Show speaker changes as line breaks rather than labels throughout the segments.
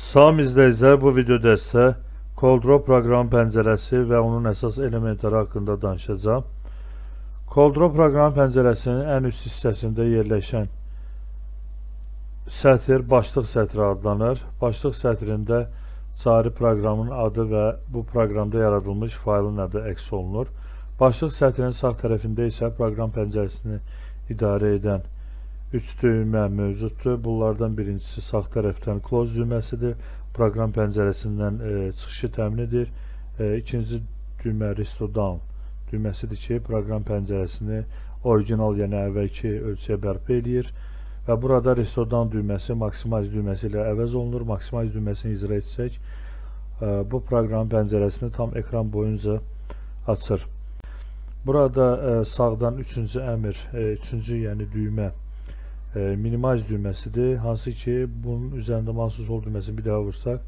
Salam izləyicilər, bu video dərsdə CorelDRAW proqram pəncərəsi və onun əsas elementləri haqqında danışacağam. CorelDRAW proqram pəncərəsinin ən üst hissəsində yerləşən sətr başlıq sətri adlanır. Başlıq sətrində cari proqramın adı və bu proqramda yaradılmış faylın adı əks olunur. Başlıq sətrinin sağ tərəfində isə proqram pəncərəsini idarə edən 3 düymə mövcuddur. Bunlardan birincisi sağ tərəfdən Close düyməsidir. Proqram pəncərəsindən çıxışı təmin edir. İkinci düymə Restore Down düyməsidir ki, proqram pəncərəsini orijinal, yəni əvvəlki ölçüyə bərpa eləyir. Və burada Restore Down düyməsi Maximize düyməsi ilə əvəz olunur. Maximize düyməsini icra etsək, bu proqram pəncərəsini tam ekran boyunca açır. Burada sağdan üçüncü əmr, üçüncü, yəni düymə minimize düyməsidir. Hansı ki, bunun üzərində mouse'un sol düyməsini bir daha vursaq,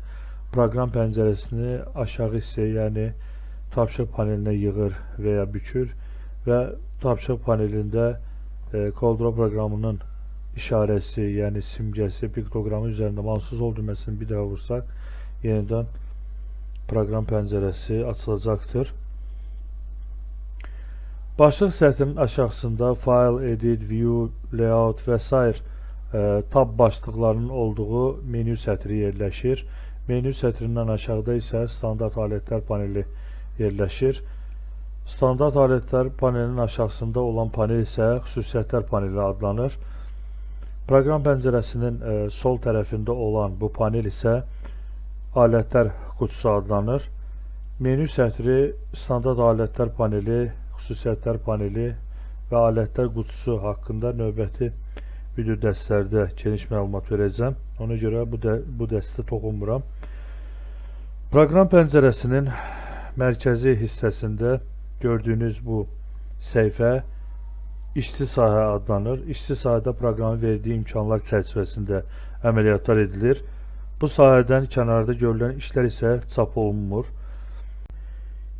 proqram pəncərəsini aşağı hissəyə, yəni tapşırıq panelinə yığır və ya bükür və tapşırıq panelində CorelDRAW proqramının işarəsi, yəni simgəsi, piktoqramı üzərində mouse'un sol düyməsini bir daha vursaq, yenidən proqram pəncərəsi açılacaqdır. Başlıq sətrinin aşağısında File, Edit, View, Layout və sair tab başlıqlarının olduğu menyu sətri yerləşir. Menyu sətrindən aşağıda isə standart alətlər paneli yerləşir. Standart alətlər panelinin aşağısında olan panel isə xüsusiyyətlər paneli adlanır. Proqram pəncərəsinin sol tərəfində olan bu panel isə alətlər qutusu adlanır. Menyu sətri, standart alətlər paneli, xüsusiyyətlər paneli və alətlər qutusu haqqında növbəti video dərslərdə geniş məlumat verəcəm. Ona görə bu dərsdə toxunmuram. Proqram pəncərəsinin mərkəzi hissəsində gördüyünüz bu səhifə işçi sahə adlanır. İşçi sahədə proqramın verdiyi imkanlar çərçivəsində əməliyyatlar edilir. Bu sahədən kənarda görülən işlər isə çap olunmur.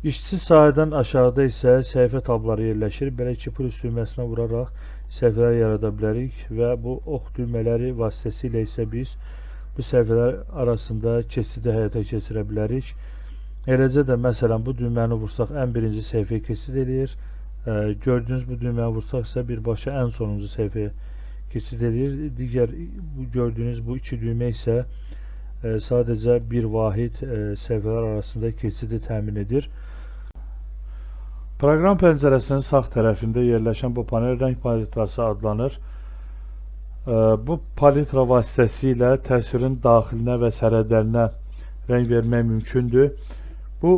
İşçi sahədən aşağıda isə səhifə tabları yerləşir. Belə ki, plus düyməsinə vuraraq səhifələr yarada bilərik və bu ox düymələri vasitəsilə isə biz bu səhifələr arasında keçidi həyata keçirə bilərik. Eləcə də, məsələn, bu düyməni vursaq, ən birinci səhifəyə keçid eləyir. Gördüyünüz bu düyməni vursaq isə birbaşa ən sonuncu səhifəyə keçid eləyir. Digər bu gördüyünüz bu iki düymə isə sadəcə bir vahid səhifələr arasında keçidi təmin edir. Proqram pəncərəsinin sağ tərəfində yerləşən bu panel rəng palitrası adlanır. Bu palitra vasitəsilə təsvirin daxilinə və sərhədlərinə rəng vermək mümkündür. Bu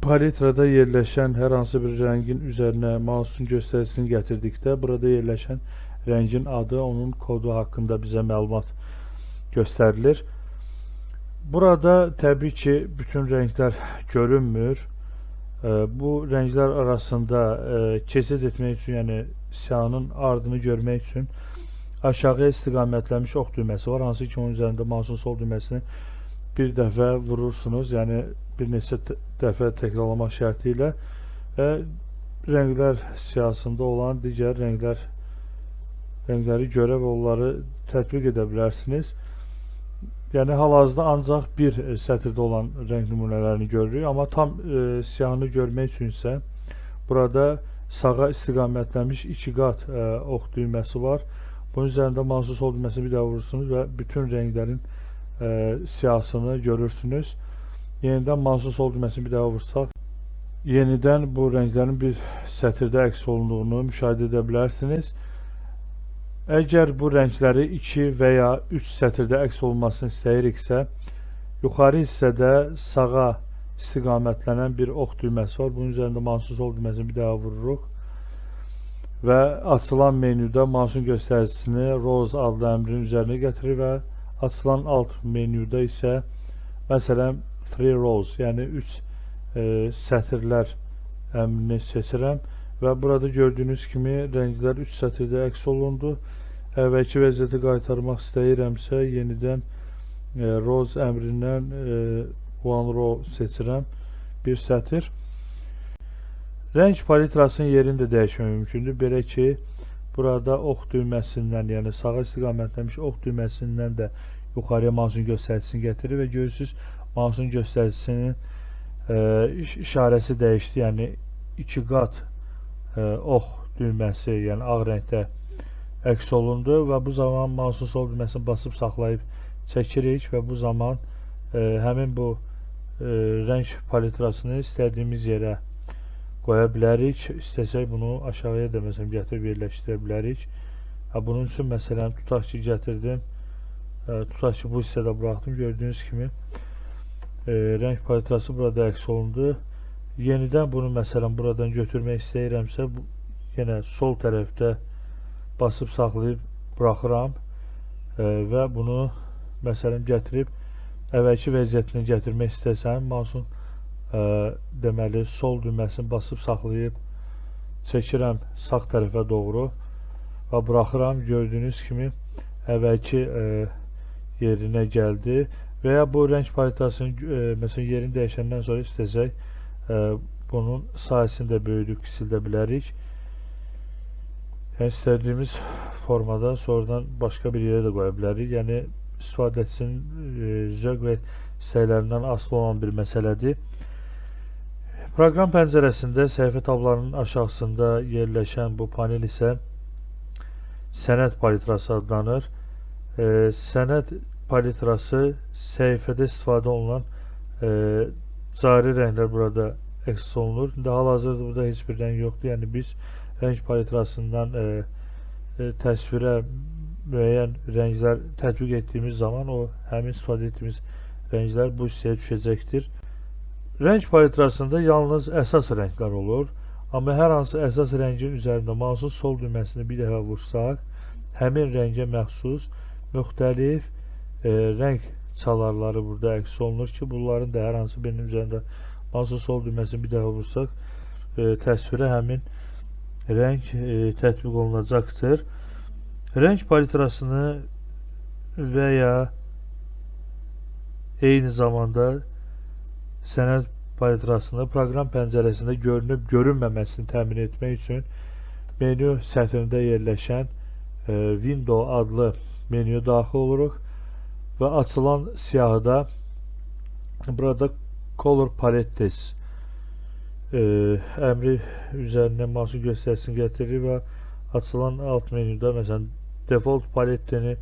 palitrada yerləşən hər hansı bir rəngin üzərinə mouse'un göstəricisini gətirdikdə burada yerləşən rəngin adı, onun kodu haqqında bizə məlumat göstərilir. Burada təbii ki, bütün rənglər görünmür. Bu rənglər arasında keçid etmək üçün, yəni siyahının ardını görmək üçün aşağıya istiqamətlənmiş ox düyməsi var. Hansı ki, onun üzərində mouse'un sol düyməsini bir dəfə vurursunuz, yəni bir neçə dəfə təkrarlamaq şərti ilə və rənglər siyahısında olan digər rəngləri görə və onları tətbiq edə bilərsiniz. Yəni hal-hazırda ancaq bir sətirdə olan rəng nümunələrini görürük, amma tam siyahını görmək üçün isə burada sağa istiqamətlənmiş iki qat ox düyməsi var. Bunun üzərində mouse'un sol düyməsini bir daha vurursunuz və bütün rənglərin siyahısını görürsünüz. Yenidən mouse'un sol düyməsini bir daha vursaq, yenidən bu rənglərin bir sətirdə əks olunduğunu müşahidə edə bilərsiniz. Əgər bu rəngləri 2 və ya 3 sətirdə əks olunmasını istəyiriksə, yuxarı hissədə sağa istiqamətlənən bir ox düyməsi var. Bunun üzərində mouse'un sol düyməsini bir daha vururuq və açılan menyuda mouse'un göstəricisini Rows adlı əmrin üzərinə gətirir və açılan alt menyuda isə, məsələn, 3 rows, yəni 3 sətirlər əmrini seçirəm və burada gördüyünüz kimi rənglər 3 sətirdə əks olundu. Əvvəlki vəziyyətə qaytarmaq istəyirəmsə, yenidən rows əmrindən one row seçirəm, bir sətir. Rəng palitrasının yerini də dəyişmək mümkündür. Belə ki, burada ox düyməsindən, yəni sağa istiqamətlənmiş ox düyməsindən də yuxarıya mouse'un göstəricisini gətirir və görürsünüz, mouse'un göstəricisinin işarəsi dəyişdi. Yəni iki qat ox düyməsi, yəni ağ rəngdə əks olundu və bu zaman mouse'un sol düyməsini basıb saxlayıb çəkirik və bu zaman həmin bu rəng palitrasını istədiyimiz yerə qoya bilərik. İstəsək bunu aşağıya da məsələn gətirib yerləşdirə bilərik. Ha, bunun üçün məsələn tutaq ki, gətirdim. Tutaq ki, bu hissədə buraxdım. Gördüyünüz kimi rəng palitrası burada əks olundu. Yenidən bunu məsələn buradan götürmək istəyirəmsə, bu, yenə sol tərəfdə basıb saxlayıb buraxıram və bunu məsələn gətirib əvvəlki vəziyyətinə gətirmək istəsəm, mouse'un deməli sol düyməsini basıb saxlayıb çəkirəm sağ tərəfə doğru və buraxıram. Gördüyünüz kimi əvvəlki yerinə gəldi. Və ya bu rəng palitrasının məsələn yerini dəyişəndən sonra istəsək bunun sahəsini də böyüdüb kiçildə bilərik. Yəni istədiyimiz formada sonradan başqa bir yerə də qoya bilərik. Yəni istifadəçinin zövq və istəklərindən asılı olan bir məsələdir. Proqram pəncərəsində səhifə tablarının aşağısında yerləşən bu panel isə sənəd palitrası adlanır. Sənəd palitrası səhifədə istifadə olunan cari rənglər burada əks olunur. İndi hal-hazırda burada heç bir rəng yoxdur. Yəni biz rəng palitrasından təsvirə müəyyən rənglər tətbiq etdiyimiz zaman o həmin istifadə etdiyimiz rənglər bu hissəyə düşəcəkdir. Rəng palitrasında yalnız əsas rənglər olur. Amma hər hansı əsas rəngin üzərində mouse'un sol düyməsini bir dəfə vursaq, həmin rəngə məxsus müxtəlif rəng çalarları burada əks olunur ki, bunların da hər hansı birinin üzərində mouse'un sol düyməsini bir dəfə vursaq, təsvirə həmin rəng tətbiq olunacaqdır. Rəng palitrasını və ya eyni zamanda sənəd palitrasını proqram pəncərəsində görünüb görünməməsini təmin etmək üçün menyu sətrində yerləşən Window adlı menüyə daxil oluruq və açılan siyahıda burada Color Palettes əmri üzərinə mouse'un göstəricisini gətirir və açılan alt menyuda məsələn default palettini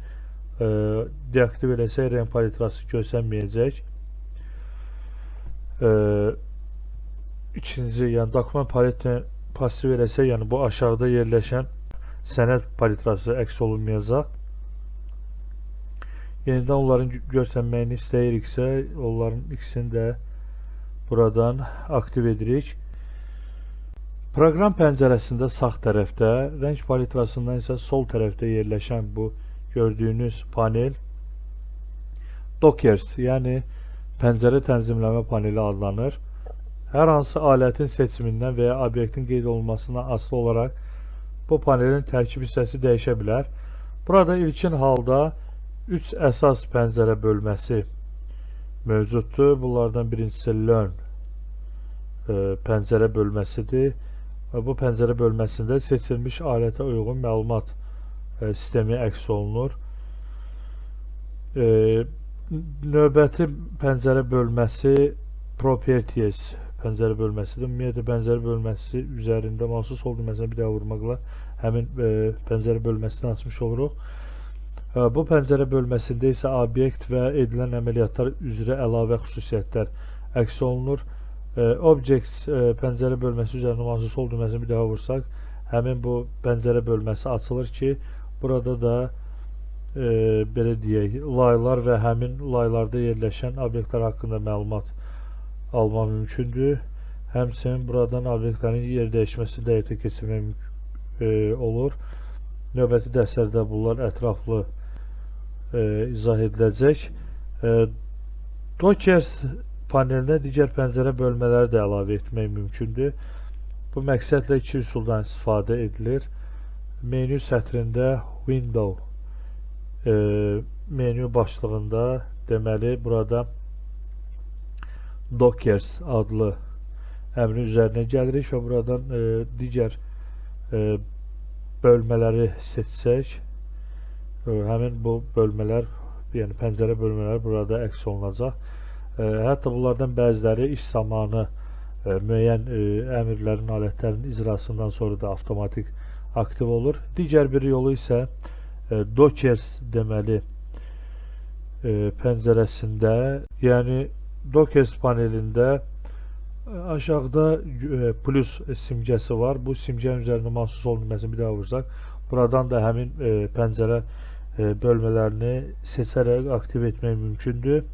deaktiv eləsək rəng palitrası görsənməyəcək. İkinci, yəni dokument palettini pasiv eləsək, yəni bu aşağıda yerləşən sənəd palitrası əks olunmayacaq. Yenidən onların görsənməyini istəyiriksə, onların ikisini də buradan aktiv edirik. Proqram pəncərəsində sağ tərəfdə, rəng palitrasından isə sol tərəfdə yerləşən bu gördüyünüz panel Dockers, yəni pəncərə tənzimləmə paneli adlanır. Hər hansı alətin seçimindən və ya obyektin qeyd olunmasından asılı olaraq bu panelin tərkib hissəsi dəyişə bilər. Burada ilkin halda 3 əsas pəncərə bölməsi mövcuddur. Bunlardan birincisi Learn pəncərə bölməsidir. Və bu pəncərə bölməsində seçilmiş alətə uyğun məlumat sistemi əks olunur. Növbəti pəncərə bölməsi Properties pəncərə bölməsidir. Ümumiyyətlə pəncərə bölməsi üzərində mouse'un sol düyməsini bir daha vurmaqla həmin pəncərə bölməsini açmış oluruq. Bu pəncərə bölməsində isə obyekt və edilən əməliyyatlar üzrə əlavə xüsusiyyətlər əks olunur. Objects pəncərə bölməsi üzərində mouse'un sol düyməsini bir daha vursaq, həmin bu pəncərə bölməsi açılır ki, burada da belə deyək, laylar və həmin laylarda yerləşən obyektlər haqqında məlumat almaq mümkündür. Həmçinin buradan obyektlərin yer dəyişməsini də həyata keçirmək olur. Növbəti dərslərdə bunlar ətraflı izah ediləcək. Dockers panelinə digər pəncərə bölmələri də əlavə etmək mümkündür. Bu məqsədlə iki üsuldan istifadə edilir. Menyu sətrində Window menyu başlığında deməli burada Dockers adlı əmrin üzərinə gəlirik və buradan digər bölmələri seçsək, həmin bu bölmələr yəni pəncərə bölmələri burada əks olunacaq. Hətta bunlardan bəziləri iş zamanı müəyyən əmrlərin, alətlərin icrasından sonra da avtomatik aktiv olur. Digər bir yolu isə Dockers deməli pəncərəsində, yəni Dockers panelində aşağıda plus simgəsi var. Bu simgənin üzərində mouse'un sol düyməsini bir daha vursaq, buradan da həmin pəncərə bölmələrini seçərək aktiv etmək mümkündür.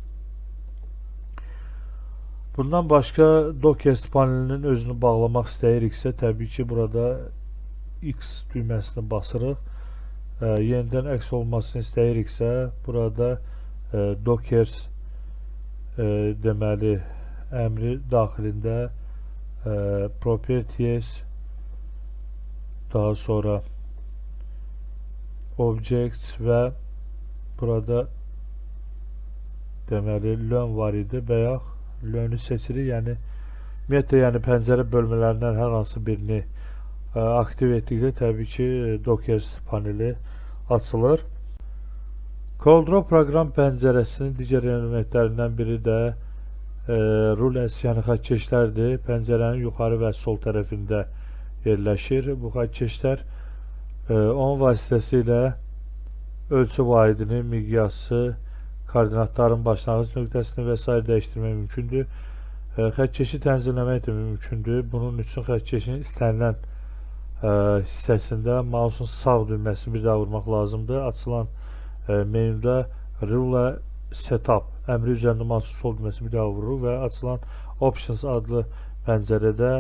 Bundan başqa Dockers panelinin özünü bağlamaq istəyiriksə, təbii ki, burada X düyməsini basırıq. Yenidən əks olmasını istəyiriksə, burada Dockers deməli əmri daxilində Properties, daha sonra Objects və burada deməli Learn var idi. Bayaq Learn-ü seçirik. Yəni ümumiyyətlə, yəni pəncərə bölmələrindən hər hansı birini aktiv etdikdə təbii ki, Dockers paneli açılır. CorelDRAW proqram pəncərəsinin digər elementlərindən biri də rulers, yəni xəttkeşlərdir. Pəncərənin yuxarı və sol tərəfində yerləşir bu xəttkeşlər. Onun vasitəsilə ölçü vahidini, miqyası, koordinatların başlanğıc nöqtəsini və sair dəyişdirmək mümkündür. Xəttkeşi tənzimləmək də mümkündür. Bunun üçün xəttkeşin istənilən hissəsində mouse'un sağ düyməsini bir daha vurmaq lazımdır. Açılan menyuda Ruler Setup əmri üzərində mouse'un sol düyməsini bir daha vururuq və açılan Options adlı pəncərədə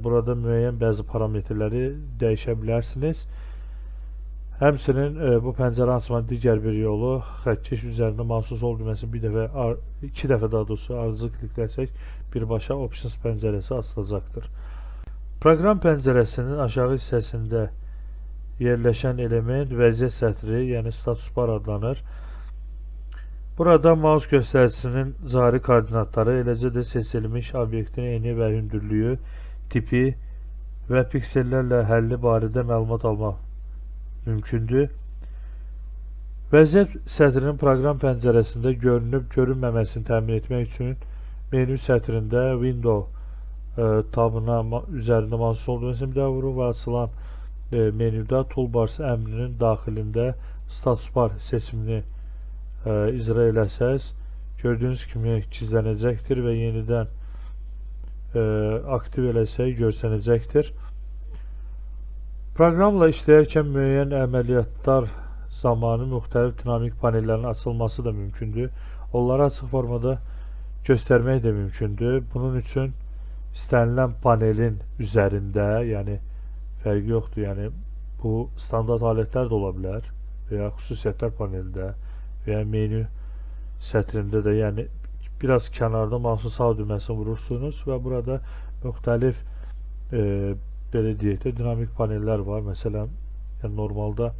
burada müəyyən bəzi parametrləri dəyişə bilərsiniz. Həmçinin bu pəncərə açmanın digər bir yolu xəttkeş üzərində mouse'un sol düyməsini bir dəfə, iki dəfə daha doğrusu ardıcıl klikləsək, birbaşa Options pəncərəsi açılacaqdır. Proqram pəncərəsinin aşağı hissəsində yerləşən element vəziyyət sətri, yəni status bar adlanır. Burada mouse göstəricisinin cari koordinatları, eləcə də seçilmiş obyektin eni və hündürlüyü, tipi və piksellərlə həlli barədə məlumat almaq mümkündür. Vəziyyət sətrinin proqram pəncərəsində görünüb görünməməsini təmin etmək üçün menyu sətrində Window tabına üzərində mouse sol düyməsini bir daha vururuq və açılan menyuda Toolbars əmrinin daxilində status bar seçimini icra eləsəz, gördüyünüz kimi gizlənəcəkdir və yenidən aktiv eləsək görsənəcəkdir. Proqramla işləyərkən müəyyən əməliyyatlar zamanı müxtəlif dinamik panellərin açılması da mümkündür. Onları açıq formada göstərmək də mümkündür. Bunun üçün istənilən panelin üzərində, yəni fərqi yoxdur, yəni bu standart alətlər də ola bilər və ya xüsusiyyətlər panelində və ya menyu sətrində də, yəni biraz kənarda mouse'un sağ düyməsini vurursunuz və burada müxtəlif belə deyək də dinamik panellər var. Məsələn, yəni normalda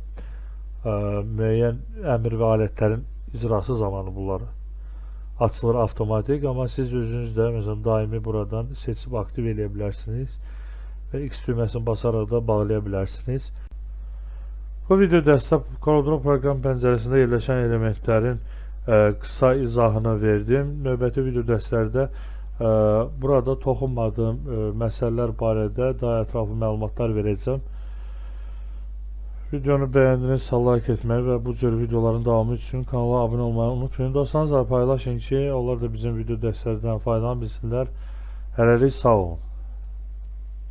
müəyyən əmr və alətlərin icrası zamanı bunlar açılır avtomatik, amma siz özünüz də məsələn daimi buradan seçib aktiv eləyə bilərsiniz və X düyməsini basaraq da bağlaya bilərsiniz. Bu video dərsdə CorelDRAW proqram pəncərəsində yerləşən elementlərin qısa izahını verdim. Növbəti video dərslərdə burada toxunmadığım məsələlər barədə daha ətraflı məlumatlar verəcəm. Videonu bəyəndinizsə like etməyi və bu cür videoların davamı üçün kanala abunə olmayı unutmayın. Dostlarınızla paylaşın ki, onlar da bizim video dərslərdən faydalana bilsinlər. Hələlik sağ olun.